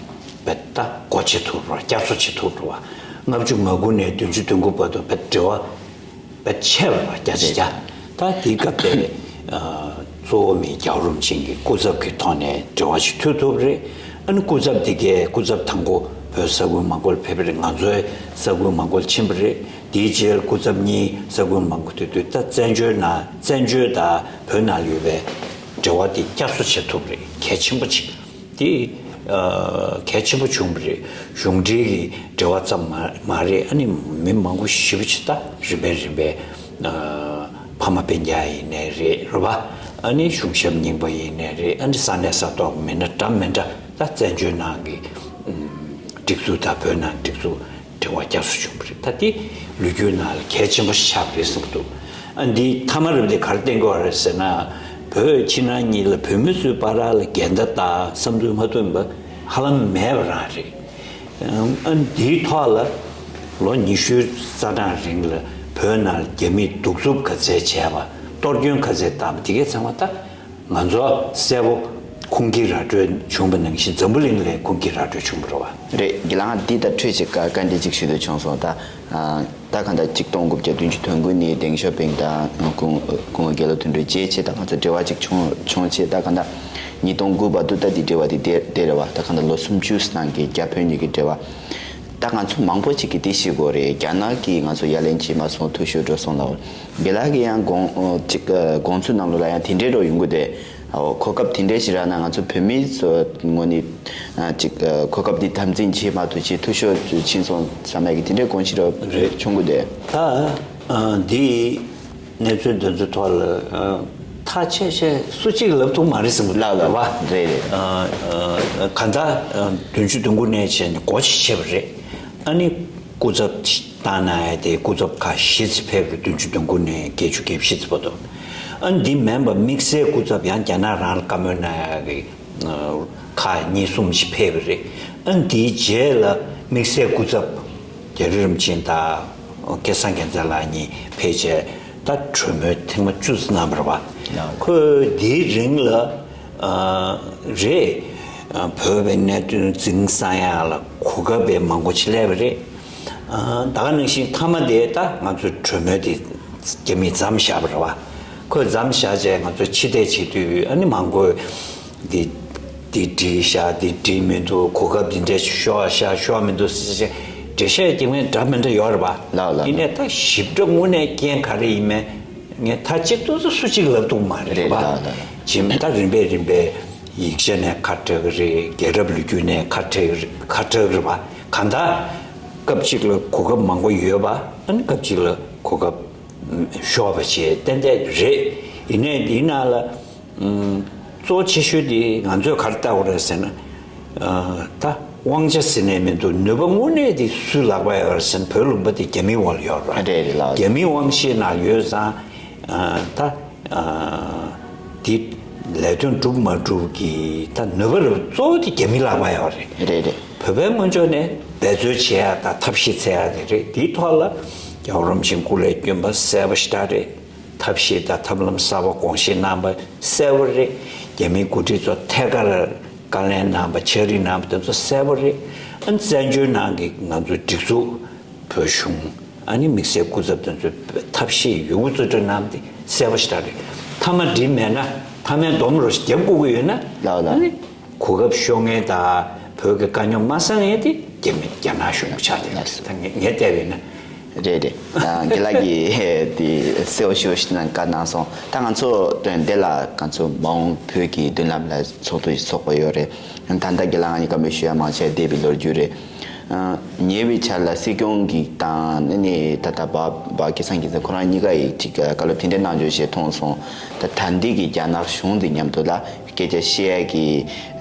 བས་ད་སྒོ་ཕྱེ་ཐུབ་རེད་པ། བསྐྱར་གསོ་བྱེད་ཐུབ་རེད་པ། ལྔ་བཅུ་ང་དགུ་ནས་བདུན་ཅུ་དོན་དགུ་བར་དུ་བས་འབྲེལ་བ་བས་ཆད་པ་རེད་པ། བརྒྱ་ཆ་བརྒྱ། ད་དེའི་སྐབས་དེ་ཨ་གཙོ་བོ་མི་རྒྱལ་བ་རིན་པོ་ཆེ་གི་སྐུ་ཚབ་ཀྱི་ཐོག་ནས་འབྲེལ་བ་ཞིག་མཐུད་ཐུབ་རེད། ཨ་ནི་སྐུ་ཚབ་དེ་གའི་སྐུ་ཚབ་དང་པོ་ བོད་ས་ཁུལ་མང་པོར་ཕེབས་པ་རེད། ང་ཚོའི་ས་ཁུལ་མང་པོར་ཕྱིན་པ་རེད། དེའི་རྗེས་སྐུ་ཚབ་གཉིས་ས་ཁུལ་མང་པོ་ཐུག་དུས། ད་བཙན་བྱོལ་ནང་བཙན་བྱོལ་དང་བོད་ནང་ཡོད་པའི་འབྲེལ་བ་དེ་བསྐྱར་གསོ་བྱེད་ཐུབ་རེད། གལ་ཆེན་པོ་ཅིག་དེ་ཨ་གལ་ཆེན་པོ་བྱུང་བ་རེད། གཞུང་འབྲེལ་གྱི་འབྲེལ་བ་ཙམ་མ་མ་རེད། ཨ་ནི་མི་མང་པོ་ཞེ་པོ་ཅིག་ད་རིམ་པས་རིམ་པས་ཨ་ཕ་མ་སྤུན་ཀྱག་ཡིན་ནའི་རེད། རེད་པ། ཨ་ནི་གཞུང་ཞབས་རྙིང་པ་ཡིན་ནའི་རེད། ཨ་ནི་ས་གནས་ས་ཐོག་མི་སྣ་འདྲ་མི་འདྲ་ད་བཙན་བྱོལ་ནང་གི་ཨམ་སྒྲིག་འཛུགས་དང་བོད་ནང་སྒྲིག་འཛུགས་འབྲེལ་བ་བསྐྱར་གསོ་བྱུང་བ་རེད། ད་དེ་ལོ་རྒྱུས་ནང་ལ་གལ་ཆེན་པོ་ཆགས་པ་རེད་བསམ་གྱི་འདུག་ཨ་འདིའི་མཐའ་མ་རེད་པ། དེ་ག་རེ་བསྟན་དགོས་པ་རེད་ཟེར་ན། བོད་ཕྱི་ནང་གཉིས་ལ་བོད་མི་ཚོའི་བར་ལ་འགལ་ཟླ་དང་བསམ་ཚུལ་མ་མཐུན་པ་ཧ་ལམ་མེད་པ་རང་རེད། ཨ་འདིའི་ཐོག་ལ་ལོ་ཉི་ཤུ་རྩ་གྲངས་རིང་ལ་བོད་ནང་རྒྱ་མིས་གདུག་རྩུབ་ག་ཚད་བྱས་པ། གཏོར་སྐྱོན་ག་ཚད་བཏང་བ། དེ་གའི་ཚང་མ་ད་ང་ཚོ་གསལ་པོ་ཁུངས་སྐྱེལ་ར་སྤྲོད་བྱུང་བ་ནང་བཞིན་འཛམ་བུ་གླིང་ལ་ཁུངས་སྐྱེལ་ར་སྤྲོད་བྱུང་བ་རེད་པ། རེད། དགེ་ལགས། འདི་དང་འཕྲོས་ཅིག་བཀའ་བཀའ་འདྲི་ཅིག་ཞུ་འདོད་བྱུང་སོང་། ད་ཨ་ད་ག་ད་གཅིག་སྟོང་དགུ་བརྒྱ་བདུན་ཅུ་དོན་དགུ་ནས་ལྡེང་ཤོག་པིང་དང་སྐུ་ངོ་དགེ་ལགས་དོན་གྲུབ་མཇལ་བྱས། ད་ང་ཚོ་འབྲེལ་བ་ཅིག་བྱུང་བྱུང་བྱས། ད་ག་ད་ཉིས་སྟོང་དགུ་བར་དུ་ད་འདི་འབྲེལ་བ་འདི་དེ་དེ་རེད་པ། ད་ག་ད་ལོ་སུམ་ཅུ་ནང་གི་རྒྱ་བོད་གཉིས་ཀྱི་འབྲེལ་བ། ད་ང་ཚོ་མང་པོ་ཅིག་གིས་འདི་ཤེས་དགོས་རེད། རྒྱ་ནག་གིས་ང་ཚོ་ཡ་ལན་བྱེད་མ་སོང་། འཐུས་ཤོར་འགྲོ་སོང་ལབ། དགེ་ལགས་ཀྱིས་ཡང་དགོངས་ཅིག་དགོངས་ཚུལ་ནང་ལོགས་ལ་ཡང་དེ་འདྲའི་འདྲ་བོ་ཡོང་གི་འདུག་ཨོ། གོ་སྐབས་དེ་འདྲ་ཞིག་རག་ན་ང་ཚོ་བོད་མི་ཚོ་ངོས་ནས་ཨ་ཅིག་ཨ་གོ་སྐབས་འདི་དམ་འཛིན་བྱེད་མ་ཐུབ་བྱས་འཐུས་ཤོར་ཕྱིན་སོང་བསམ་ཡག་གི་དེ་འདྲའི་དགོངས་གཞི་ར་རེད། བྱུང་གི་འདུག་ད་ཨ་འདི་གནས་ཚུལ་འདི་ཚོའི་ཐོག་ལ་ཨ་ཐག་ཆད་ཆད་སུ་གཅིག་ལབ་ཐུབ་མ་རེད་བསམ་གི་འདུག་ལགས་ལགས། རེད་པ། རེད་རེད། ཨ་ཨ་གང་ལྟར་ཨ་བདུན་ཅུ་དོན་དགུ་ནས་བྱས་ནས་སྒོ་ཕྱེ་བྱས་པ་རེད། ཨ་ནི་སྐུ་ཚབ་བཏང་གནང་ཡ་དེ་སྐུ་ཚབ་ཁག་བཞི་ཙམ་ཕེབས་པ་རེད། བདུན་ཅུ་དོན་དགུ་ནས་བརྒྱད་ཅུ་གྱ་བཞི་ཙམ་བར་དུ། ཨ་འདི་མིན་པ་དམིགས་བསལ་སྐུ་ཚབ་ཡང་རྒྱ་ནག་རང་ལ་བཀའ་མོལ་གནང་ཡག་གི་ཁག་གཉིས་གསུམ་ཞིག་ཕེབས་པ་རེད། ཨ་འདིའི་རྗེས་ལ་དམིགས་བསལ་སྐུ་ཚབ་རྒྱ་རི་རིམ་བྱོན་དང་སྐལ་བཟང་རྒྱལ་མཚན་ལགས་གཉིས་ཕེབས་བྱས་ད་གྲོས་མོལ་ཐེངས་མ་བཅུ་ཙམ་གནང་བ་རེད་པ། ཁོས་འདིའི་རིང་ལ་ཨ་རེད། ཨ་བོད་པའི་གནད་དོན་འཛིན་བཟང་ཡག་ལ་གོ་སྐབས་དཔེ་མང་པོ་ཅིག་སླེབས་པ་རེད། ཨ་ད་ག་ནང་བཞིན་མཐའ་མ་དེ་ད་ང་ཚོའི་གྲོས་མོལ་དེ་རྒྱ་མིས་མཚམས་བཞག་པ་རེད་པ། ཁོས་མཚམས་བཞག་བྱས་ང་ཚོ་ཕྱི་བལྟས་བྱེད་དུས་ཨ་ནི་མང་པོས་འདི་འདི་འགྲིག་ཤག་འདི་འགྲིག་མི་འདུག་གོ་སྐབས་འདི་འདྲ་ཤོར་ཤག་ཤོར་མི་འདུག་ཟེར་བྱས་འགྲེལ་བཤད་རྒྱག་མཁན་འདྲ་མི་འདྲ་ཡོད་རེད་པ། ལགས་ལགས། ཡིན་ནའི་ད་ཞིབ་ཕྲ་དངོས་གནས་རྐྱེན་ག་རེ་ཡིན་མིན་ངས་ད་གཅིག་ཏུ་སུ་གཅིག་ལབ་ཐུབ་མ་རེད་རེད་པ། ལགས་ལགས། ཇི་མ་ད་རིམ་པས་རིམ་པས་ཡིག་ཆ་ནས་ཁ་བྲལ་གི་རེད། རྒྱལ་རབས་ལོ་རྒྱུས་ནས་ཁ་བྲལ་གི་རེད། ཁ་བྲལ་གི་རེད་པ། གང་ལྟར་སྐབས་གཅིག་ལ་གོ་སྐབས་མང་པོ་ཡོད་པ། ཨ་ནི་སྐབས་གཅིག་ལ་གོ་སྐབས་ཤོར་བ་བྱས་ཏན་ཏན་རེད། ཡིན་ནའི་འདིའི་ནང་ལ་ཨམ་གཙོ་ཆེ་ཤོས་དེ་ང་ཚོས་ག་རེ་ལྟ་དགོས་རེད་ཟེར་ན། ཨ་ད་དབང་ཆ་ཟེར་ནས་མི་འདུག་ནུས་པ་དངོས་གནས་དེ་སུའི་ལག་པ་ཡོད་རེད་ཟེར་ན་བོད་ལུང་པ་དེ་རྒྱ་མིའི་འོག་ལ་ཡོད་རེད། རེད་རེད་ལགས། རྒྱ་མིའི་དབང་ཤེད་ནང་ཡོད་ཙང་ཨ་ད་ཨ་དེ་ལས་དོན་འགྲུབ་མ་འགྲུབ་ཀྱི་ད་ནུས་པ་རེད། གཙོ་བོ་དེ་རྒྱ་མིའི་ལག་པ་ཡོད་རེད། རེད་རེད། བོད་པའི་ངོས་ཕྱོགས་ནས་འབད་རྩོལ་བྱེད་ཡ་དང་ཐབས་ཤེས་འཚོལ་ཡ་དེ་རེད། དེའི་ཐོག་ལ་རྒྱལ་བ་རིན་པོ་ཆེའི་སྐུ་ལས་བསྐྱོན་པ་གསལ་པོ་ཞེ་དྲག་རེད། ཐབས་ཤེས་དང་ཐབས་ལམ་གསར་པ་དགོངས་བཞེས་གནང་བ་གསལ་པོ་རེད། རྒྱ་མིའི་འགོ་ཁྲིད་ཚོ་ཐད་ཀར་བཀའ་ལན་གནང་བ་ཕྱག་བྲིས་གནང་བ་དེ་ཚོ་གསལ་པོ་རེད། ཨ་བཙན་བྱོལ་ནང་གི་ང་ཚོའི་སྒྲིག་འཛུགས། བོད་གཞུང་། ཨ་ནི་དམིགས་བསལ་སྐུ་ཚབ་དེ་ཚོས་ཐབས་ཤེས་ཡོད་རྒུ་རྩལ་སྤྲུགས་གནང་སྟེ་གསལ་པོ་ཞེ་དྲག་རེད། མཐའ་མ་འགྲིག་མེད་ན་མཐའ་མའི་སྡོམ་རོགས་ཤིག་རྒྱབ་དགོས་ཀྱི་ཡོད་ན། ལགས་ལགས། ཨ་ནི་གོ་སྐབས་ཤོར་མཁན་དང་བོད་ཀྱི་དཀའ་རྙོག་མ་སེལ་མཁན་དེ་རྒྱ་མི་རྒྱ་ནག་གཞུང་ཆགས་བསྡད་ཡོད་རེད། ད་ངས་ངས་བལྟས་པ་ཡིན་ན། རེད་རེད། ཨ་རྒན་ལགས་ཀྱིས་དེ་གསལ་པོ་ཞེ་པོ་ཞིག་གནང་བཀའ་གནང་སོང་། ད་ང་ཚོ་དོན་དེ་ལ་ང་ཚོ་མ་འོངས་བོད་ཀྱི་མདུན་ལམ་ལ་ཚོགས་འདུ་ཞིག་ཚོགས་པ་ཡོད་རེད། ད་ལྟ་རྒན་ལགས་ང་གཉིས་བཀའ་མོལ་ཞུ་ཡ་མང་ཆེ་བ་འདས་པའི་ལོ་རྒྱུས་རེད། ཨ་ཉེ་བའི་ཆར་ལ་སྲིད་སྐྱོང་གིས་དང་ནི་ད་ལྟ་བ་བ་སྐལ་བཟང་སྐྱིད་ཚེ་ཁོ་རང་གཉིས་ཀ་ཡིས་ཅིག་བཀའ་སློབ་དེ་འདྲ་གནང་བྱུང་ཞེས་མཐོང་སོང་། ད་ད་འདི་གི་རྒྱ་ནག་གཞུང་འདི་མཉམ་དུ་ལ་སྐད་ཆ་བཤད་ཡ་གི་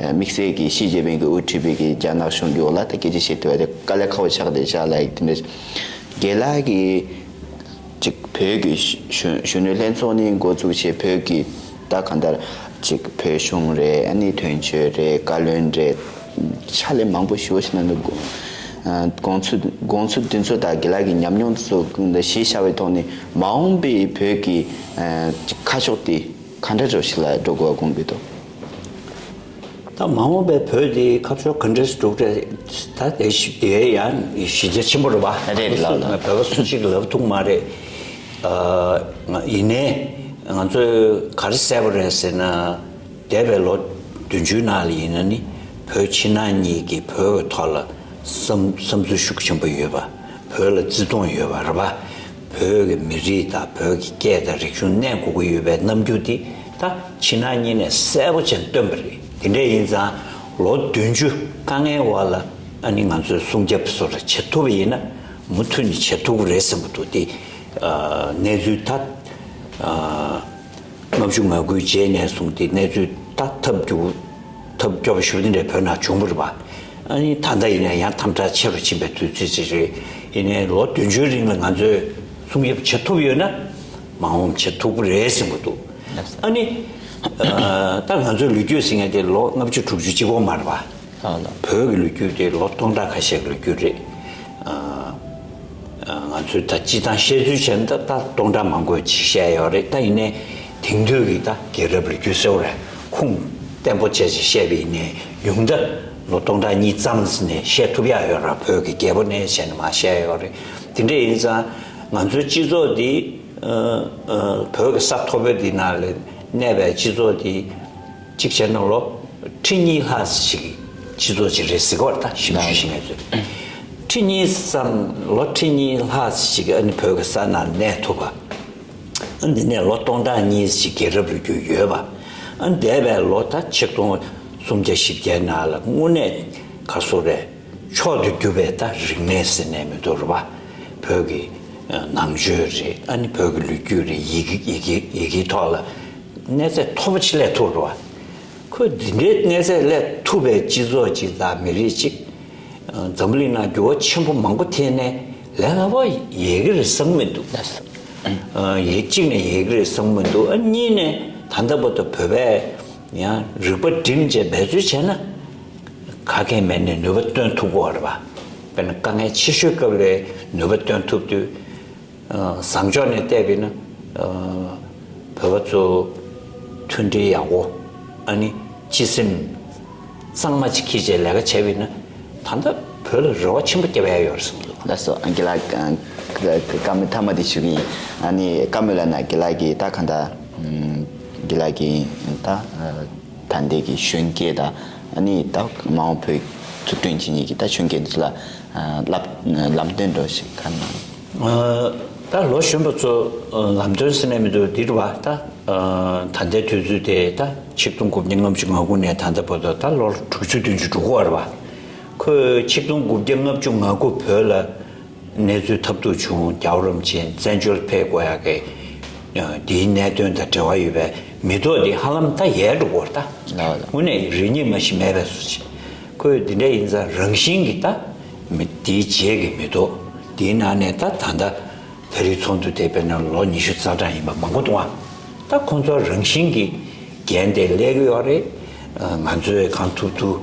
དམིགས་བསལ་གྱི་ཞི་ཅིན་ཕིང་གིས་དབུ་ཁྲིད་པའི་གི་རྒྱ་ནག་གཞུང་གི་འོག་ལ་ད་སྐད་ཆ་བཤད་ཐུབ་པ་དེ་དཀའ་ལས་ཁག་པོ་ཆགས་བསྡད་ཤག་ལབ་ཡ་དེ་འདྲ། རྒན་ལགས་ཀྱིས་ཅིག་བོད་ཀྱི་གཞོན་གཞོན་ནུ་ལྷན་ཚོགས་ནས་འགོ་བཙུགས་བྱས་བོད་ཀྱི་ད་གང་ལྟར་ཅིག་བོད་གཞུང་རེད། ཨ་ནི་དོན་གཅོད་རེད། བཀའ་བློན་རེད། ཕྱག་ལས་མང་པོ་ཞེ་པོ་ཞིག་གནང་འདུག་ཨ་དགོངས་ཚུལ་དགོངས་ཚུལ་འདི་ཚོ་དང་རྒན་ལགས་ཀྱི་ཉམས་མྱོང་ཚོ་གཞི་བཞག་པའི་ཐོག་ནས་མ་འོངས་པའི་བོད་ཀྱི་ཨ་ཅིག་ཁ་ཕྱོགས་དེ་ག་འདྲ་འདྲ་ཞིག་ལ་འགྲོ་དགོས་པ་དགོངས་ཀྱི་འདུག་ད་མ་འོངས་པའི་བོད་འདི་ཁ་ཕྱོགས་ག་འདྲ་ཞིག་འགྲོ་གི་རེད། ད་དེ་ཞིག་དེ་ཡང་གཞི་རྒྱ་ཆེན་པོ་རེད་པ། རེད་རེད་ལགས་ལགས། བོད་པ་སུ་གཅིག་ལབ་ཐུབ་མ་རེད། ཨ་ཡིན་ནའི་ང་ཚོས་ག་རེ་གསལ་པོ་རེད་ཟེར་ན། འདས་པའི་ལོ་བདུན་ཅུའི་ནང་ལ་ཡིན་ན་ནི་བོད་ཕྱི་ནང་གཉིས་ཀྱིས་བོད་ཀྱི་ཐོག་ལ་ བསམ་བསམ་ཚུལ་ཤུགས་ཆེན་པོ་ཡོད་པ། བོད་ལ་བརྩི་མཐོང་ཡོད་པ་རེད་པ། བོད་ཀྱི་མི་རིགས་དང་བོད་ཀྱི་སྐད་དང་རིག་གཞུང་གནས་དགོས་ཀྱི་ཡོད་པའི་རྣམ་འགྱུར་དེ་ད་ཕྱི་ནང་གཉིས་ནས་གསལ་པོ་བྱས་སྟོན་པ་རེད། དེ་འདྲ་ཡིན་ཙང་ལོ་བདུན་ཅུ་དཀའ་ངལ་འོག་ལ་ཨ་ནི་ང་ཚོས་སྲུང་སྐྱོབ་བཟོ་འདྲ་བྱེད་ཐུབ་པ་ཡིན་ན་མུ་མཐུད་ནས་བྱེད་ཐུབ་ཀྱི་རེད་བསམ་གྱི་འདུག་དེ་གནས་ཚུལ་ད། ལྔ་བཅུ་ང་དགུའི་རྗེས་ནས་བཟུང་སྟེ་གནས་ཚུལ་ད་ཐབས་སྐྱོ་ཐབས་སྐྱོ་པོ་ཞེ་པོ་འདི་འདྲ་བོད་ནང་བྱུང་བ་རེད་པ། ཨ་ནི་ད་ལྟ་ཡིན་ན་ཡང་དམ་དྲག་ཆེ་རུ་ཕྱིན་པའི་དུས་ཚོད་ཅིག་རེད། ཡིན་ནའི་ལོ་བདུན་ཅུའི་རིང་ལ་ང་ཚོས་སྲུང་སྐྱོབ་བྱེད་ཐུབ་ཡོད་ན་མ་འོངས་བྱེད་ཐུབ་ཀྱི་རེད་བསམ་གྱི་འདུག་ཨ་ནི་ད་ང་ཚོའི་ལོ་རྒྱུས་ཟེར་མཁན་དེ་ལོ་ལྔ་བཅུ་དྲུག་ཅུ་གཅིག་པོ་མ་རེད་པ། ལགས་ལགས། བོད་ཀྱི་ལོ་རྒྱུས་དེ་ལོ་སྟོང་ཕྲག་ཁ་ཤས་ཀྱི་ལོ་རྒྱུས་རེད། ང་ཚོས་ད་སྤྱིར་བཏང་བཤད་ཚུལ་བྱས་ན་ད་ད་སྟོང་ཕྲག་མང་པོ་ཅིག་བཤད་ཡོད་རེད། ད་ཡིན་ནའི་དེང་དུས་ཀྱི་ད་རྒྱལ་རབས་ལོ་རྒྱུས་ཟེར་བ་རེད། ཁུངས་བརྟན་པོ་བྱས་ཅིག་བཤད་པ་ཡིན་ནའི་ཉུང་མཐའ་ལོ་སྟོང་ཕྲག་གཉིས་ཙམ་ནས་བཤད་ཐུབ་ཡག་ཡོད་རེད། བོད་ཀྱི་རྒྱལ་པོ་ནས་བྱས་ནས་མར་བཤད་ཡོད་རེད། དེ་འདྲ་ཡིན་ཙང་ང་ཚོའི་སྤྱི་ཚོགས་འདི་བོད་ཀྱི་ས་མཐོ་པོ་འདི་ནང་ལ་གནས་པའི་སྤྱི་ཚོགས་འདི། གཅིག་བྱས་ན་ལོ་ཁྲི་གཉིས་ལྷག་ཞིག་གི་སྤྱི་ཚོགས་ཅིག་རེད་ཟེར་གྱི་ཡོད་རེད། ད་ཞིབ་འཇུག་བྱེད་མཁན་ཚོས་ཁྲི་གཉིས་ཙམ་ལོ་ཁྲི་གཉིས་ལྷག་ཞིག་གི་ཨ་ནི་བོད་ཀྱི་ས་ནང་གནས་ཐུབ་པ། ཨ་འདི་ནས་ལོ་སྟོང་ཕྲག་གཉིས་ཞིག་རྒྱལ་རབས་ལོ་རྒྱུས་ཡོད་པ། ཨ་འདས་པའི་ལོ་ད་ཆིག་སྟོང་སུམ་བརྒྱ་བཞི་བརྒྱའི་ནང་ལ་དངོས་གནས་ག་སོ་རེད། མཆོག་ཏུ་གྱུར་པའི་ད་རིག་གནས་ཟེར་ནས་མི་འདུག་རེད་པ། བོད་ཀྱི་ནང་ཆོས་རེད། ཨ་ནི་བོད་ཀྱི་ལོ་རྒྱུས་རེད། ཡི་གེ་ཡི་གེ་ཡི་གེའི་ཐོག་ལ་གནས་ཚད་མཐོ་པོ་ཆེ་སླེབས་ཐུབ་རེད་པ། ཁོས་འདི་འདྲའི་གནས་ཚད་སླེབས་ཐུབ་པའི་སྤྱི་ཚོགས་ཅིག་དང་མི་རིགས་ཅིག་འཛམ་བུ་གླིང་ནང་འགྱུར་བ་ཆེན་པོ་མང་པོ་ཐེབས་ནས་ལས་སླ་པོ་ཡོད་ཀྱི་རེད་བསམ་གྱི་མི་འདུག་ཡོད་གཅིག་ནས་ཡོད་ཀྱི་རེད་བསམ་གྱི་མི་འདུག་ཨ་གཉིས་ནས་ད་ལྟ་བར་དུ་བོད་པས་ཡང་རིག་པ་བསྒྲིམས་བྱས་འབད་རྩོལ་བྱས་ན། ག་གེ་མེད་ནས་ནུས་པ་བཏོན་ཐུབ་ཀྱི་ཡོད་རེད་པ། དཔེར་ན་དཀའ་ངལ་ཆེ་ཤོས་སྐབས་ལ་ནུས་པ་བཏོན་ཐུབ་དུས། བཟང་ཕྱོགས་ནས་བལྟས་པ་ཡིན་ན། བོད་པ་ཚོ་མཐུན་སྒྲིལ་ཡག་པོ། ཨ་ནི་སྤྱི་སེམས་གཙང་མ་ཅིག་འཁྱེར་བྱས་ལས་ཀ་བྱས་པ་ཡིན་ན། ད་ལྟ་བོད་ལ་རེ་བ་ཆེན་པོ་བརྒྱབ་ཡ་ཡོད་རེད་བསམ་གྱི་འདུག་ལགས་སོ། ཨ་རྒན་ལགས། བཀའ་མོལ་མཐའ་མ་དེ་ཞུ་གི་ཡིན། ཨ་ནི་བཀའ་མོལ་ལབ་ན་རྒན་ལགས་ཀྱིས་ད་གང་ལྟར། རྒན་ལགས་ཀྱིས་ད། ད་ལྟའི་གི་གཞོན་སྐྱེས་དང་ཨ་ནི་ད་མ་འོངས་བོད་འཛུགས་སྐྲུན་བྱེད་མཁན་གྱི་ད་གཞོན་སྐྱེས་ཚོ་ལ་ལམ་ལམ་སྟོན་འདྲ་ཞིག་ག་གནང་། ད་ལོ་གཞོན་པ་ཚོ་ལམ་སྟོན་ཟེར་ནས་མི་འདུག་འདི་རེད་པ། ད་ད་ལྟའི་དུས་ཚོད་དེ་ད་ཆིག་སྟོང་དགུ་བརྒྱ་ལྔ་བཅུ་ང་དགུ་ནས་ད་ལྟ་བར་དུ་ད་ལོ་དྲུག་ཅུ་བདུན་ཅུ་འགྲོ་གི་ཡོད་རེད་པ། ཁོས་ཆིག་སྟོང་དགུ་བརྒྱ་ལྔ་བཅུ་ང་དགུ་བོད་ལ། གནས་ཚུལ་ཐབས་སྡུག་བྱུང་། རྒྱལ་བ་རིན་པོ་ཆེ་བཙན་བྱོལ་ཕེབས་དགོས་ཡག་གི་དེའི་གནད་དོན་དང་འབྲེལ་བ་ཡོད་པའི་མི་ཐོག་དེ་ཧ་ལམ་ད་ཡལ་འགྲོ་གི་ཡོད་རེད་ད། ལགས་ལགས། དངོས་གནས་རེ་གཉིས་མ་ཞིག་མེད་པའི་བཟོ་ཅིག་ཁོས་འདི་འདྲ་ཡིན་ཙང་རང་བཞིན་གྱིས་ད་མི་དེའི་རྗེས་ཀྱི་མི་ཐོག་དེའི་ནང་ནས་ད་ད་ལྟ་ད་རེས་ཚོགས་འདུ་དེ་དཔེར་ན་ལོ་ཉི་ཤུ་རྩ་གྲངས་ཡིན་པ་མང་པོ་འདུག་ཨ། ད་ཁོང་ཚོ་རང་བཞིན་གྱིས་འགན་དེ་སླེབས་ཀྱི་ཡོད་རེད། ང་ཚོས་གང་ཐུབ་ཐུབ་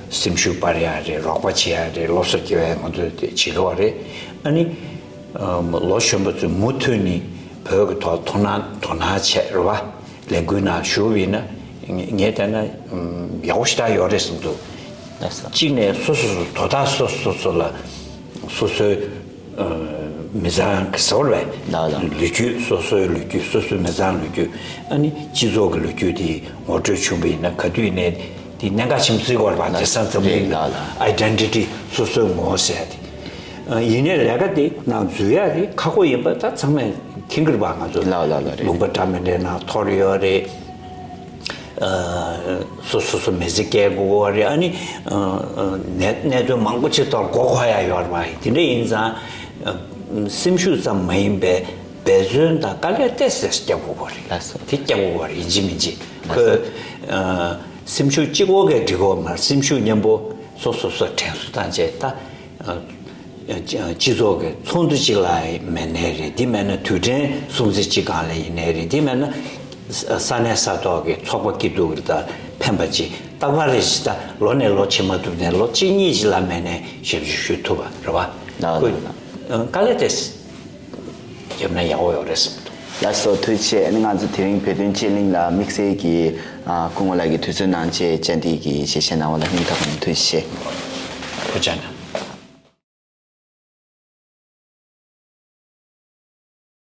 སེམས་ཤུགས་སྤར་ཡག་རེད། རོགས་པ་བྱེད་ཡག་རེད། སློབ་གསོ་སྐྱེལ་བ་ཡག་ང་ཚོས་དེ་བྱེད་ཀྱི་ཡོད་རེད། ཨ་ནི་ལོ་གཞོན་པ་ཚོས་མུ་མཐུད་ནས་བོད་ཀྱི་ཐོག་དོ་སྣང་དོ་སྣང་བྱས་རེད་བ། ལས་འགུལ་ནང་ཞུགས་པ་ཡིན་ན་ངས་བལྟས་ན་ཡག་པོ་ཞེ་དྲག་ཡོད་རེད་བསམ་འདུག་ལགས་སོ། གཅིག་ནས་སོ་སོ་སོ་དོ་བདག་སོ་སོ་སོ་ལ་སོ་སོའི་མི་ཚང་གི་ཟེར་བ་རེད། ལགས་ལགས། ལོ་རྒྱུས། སོ་སོའི་ལོ་རྒྱུས། སོ་སོའི་མི་ཚང་ལོ་རྒྱུས། ཨ་ནི་སྤྱི་ཚོགས་ཀྱི་ལོ་རྒྱུས་དེ་ངོ་སྤྲོད་བྱུང་བ་ཡིན་ན་ག་དུས་ནས་དེ་གནད་འགག་ཆེན་པོ་བརྩི་དགོས་རེད་པ། དེང་སང་འཛམ་གླིང་ལ་ལགས་ལགས། ཨའི་ཌེན་ཊི་ཊི། སོ་སོའི་ངོ་བོ་ཟེར་ཡ་དེ། ཡིན་ནའི་ལས་ཀ་དེ་ནང་འཛུལ་ཡ་དེ་ཁག་པོ་ཡིན་པ་ད་ཚང་མས་མཁྱེན་གྱི་རེད་པ། ང་ཚོ་ལགས་ལགས་ལགས་རེད། ལུང་པ་འདྲ་མི་འདྲའི་ནང་འཐོར་ཡོད་རེད། སོ་སོ་སོ་མི་ཚེ་སྐྱེལ་དགོས་པ་རེད། ཨ་ནི་གནད་གནད་དོན་མང་པོ་ཅིག་ཐོག་མགོ་འཁོར་ཡ་ཡོད་རེད་པ། དེ་འདྲ་ཡིན་ཙང་སེམས་ཤུགས་ཙམ་མ་ཡིན་པའི་འབད་བརྩོན་དང་དཀའ་ལས་ཏོག་ཙམ་རྒྱག་དགོས་པ་རེད། ལགས་སོ། དེ་རྒྱག་དགོས་པ་རེད། ཡིན་གཅིག་མིན་གཅིག་ཁོས་སེམས་ཤུགས་གཅིག་པོ་གིས་འགྲིག་གི་མ་རེད། སེམས་ཤུགས་མཉམ་པོ་སོ་སོ་སོ་དྲན་གསོ་བཏང་བྱས་ད། སྤྱི་ཚོགས་ཀྱི་ཚོགས་འདུ་གཅིག་ལ་མེད་ནའི་རེད། དེ་མེད་ན་དུས་དྲན་སྲུང་བརྩི་གཅིག་སྒང་ལ་ཡིན་ནའི་རེད། དེ་མེད་ན་ས་གནས་ས་ཐོག་གི་ཚོགས་པ་སྐྱིད་སྡུག་ལ་ཕན་པ་ཅིག་རྟག་པར་རེ་ཞིག་ད་ལོ་ནས་ལོ་ཕྱིན་མ་ཐུབ་ནས་ལོ་གཅིག་གཉིས་ཅིག་ལ་མེད་ནའི་ཞབས་ཞུ་ཞུ་ཐུབ་པ་རེད་པ། ལགས་ཁོས་ལགས། དཀའ་ལས་དེ་བརྒྱབ་ན་ཡག་པོ་ཡོད་རེད་བསམ་འདུག་ལགས་སོ། ཐུགས་རྗེ་ཆེ། ཨ་ནི་ང་ཚོ་དེ་རིང་བོད་དོན་དཔྱད་གླེང་ལ་དམིགས་བསལ་གྱིས་སྐུ་ངོ་ལགས་ཀྱིས་དུས་ཚོད་གནང་བྱས་བཅར་འདྲི་གི་ཞལ་བཞེས་གནང་བ་ལ་སྙིང་ཐག་པ་ནས་ཐུགས་རྗེ་ཆེ། ཐུགས་རྗེ་གནང་།